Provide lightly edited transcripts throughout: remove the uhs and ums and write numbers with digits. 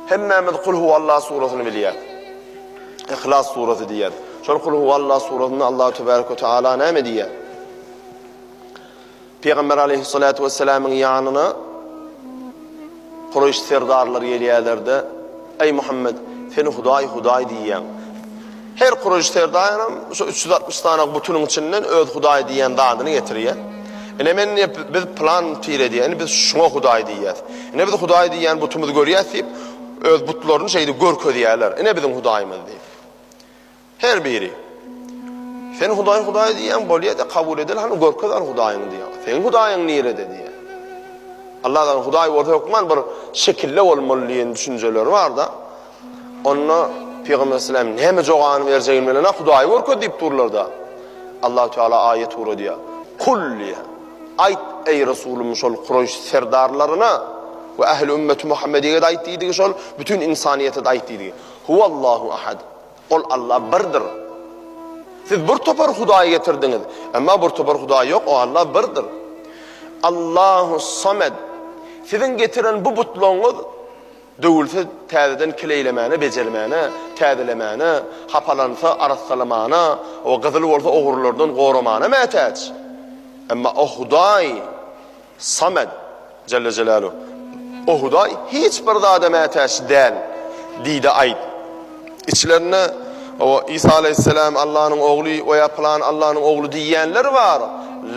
Hemmämiz Kul huwallah surasyny bilýäs. Ihlas surasy diýýäs. Şol Kul huwallah surasynda Allahu tebarek we taala näme diýýär? Pygamber aleýhissalatu wessalamyň ýanyna Kureýş serdarlary gelýärler-de, Eý Muhammet, sen Hudaý, Hudaý diýýäň. Her Kureýş serdaram şu 360 sany butunyň içinden öz Hudaý diýýän zadyny getirýär. Ine men diýip, biz pylan tire diýýär, ine biz şuňa Hudaý diýýäs. Ine biz Hudaý diýýän butumyzy görýäs diýip, öz butlaryny şeýdip görkezýärler. Ine biziň Hudaýymyz diýip. Her biri, Sen Hudaý, Hudaý diýýäň, bolýa-da, kabul edeli, hany görkez hany Hudaýyňy diýýär. Seň Hudaýyň nirede diýýär. Alladan Hudaý bolsa hökman bir şekilde bolmaly diýen düşünjeleri bar-da. Onda Pygamber aleyhisselam näme jogabyny berjegini bilenok, Hudaýy görkez diýip durlar-da. Allahu Teala aýat ugradýar. Kul diýýär. Aýt, eý Resulym şol Kureýş serdarlaryna we ähli ümmeti Muhammediýe-de aýt diýdigi şol, bütin ynsanyýete-de aýt diýdigi. Huwallahu ahad. Ol Alla birdir. Siz bir topar hudaý getirdiňiz. Emma bir topar hudaý ýok, o Alla birdir. Allahu samed. Siziň getiren bu butlaryňyz döwülse täzeden kileýlemäne, bejermäne, täzelemäne, hapalansa arassalamana, o gyzyl bolsa ogrulardan goramana mätäç. Emma o Hudaý Samed, Jelle Jelaluhu, O Hudaý hiç bir zada mätäç däl diý-de aýt. Içlerinde, Hawa, Isa alaýhyssalam Allanyň ogly we ýa pylan Allanyň ogly diýýänler bar.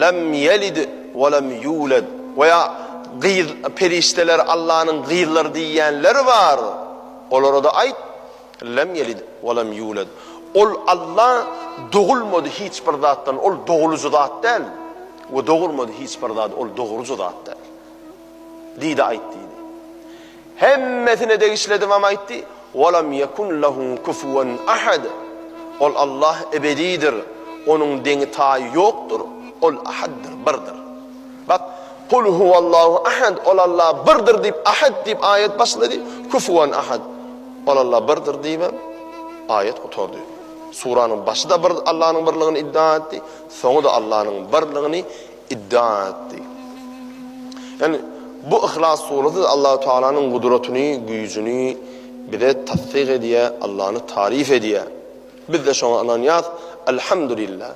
Lem ýelid we lem ýuled. We ýa gyz, perişdeler Allanyň gyzlary diýýänler bar. Olara-da aýt, Lem ýelid we lem ýuled. Ol Alla dogulmady hiç bir zatdan, ol dogulyjy zat däl. We dogurmady hiç bir zady, ol dogurujy zat däl. Diýdi, aýt diýdi. Hemmesine degişli edibem aýtdy, We lem ýekun lehu kufuwen ahad. Ol Allah ebedidir, onuň deňi-taýy ýokdur, ol ahaddyr, birdir. Bak, Kul huwallahu ahad, ol Allah birdir diýip, ahad diýip aýat başlady, kufuwen ahad, ol Allah birdir diýibem aýat gutardy. Suranyň başy-da bir Allanyň birligini iddia etdi, Soňy-da Allanyň birligini iddia etdi. Ýagny bu Yhlas surasy Allahu Tagalanyň gudratyny, güýjüni bize tassyk edýär, Allany taryf edýär. Biz-de şoňa ynanýas. Elhamdülillah.